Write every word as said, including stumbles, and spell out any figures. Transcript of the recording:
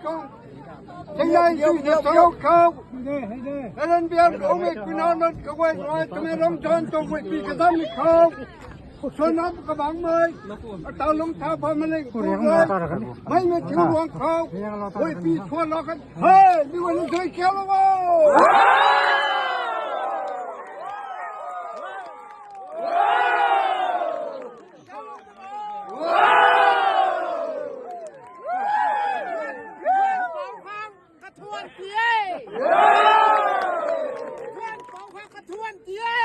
Kong, tingna sui na tolou khou, L N B R kong e kuna nat kawai kawai twmei ram chan tuang guay pi kadam ni khou, suanam kabangmei, atalung tha pha maling kuri mei, mei na thiu guang khou, guay pi suan lou kan, hei, mi guay na sui kiu lou o. Kathuan ti e! Thuan pau khang kathuan ti e!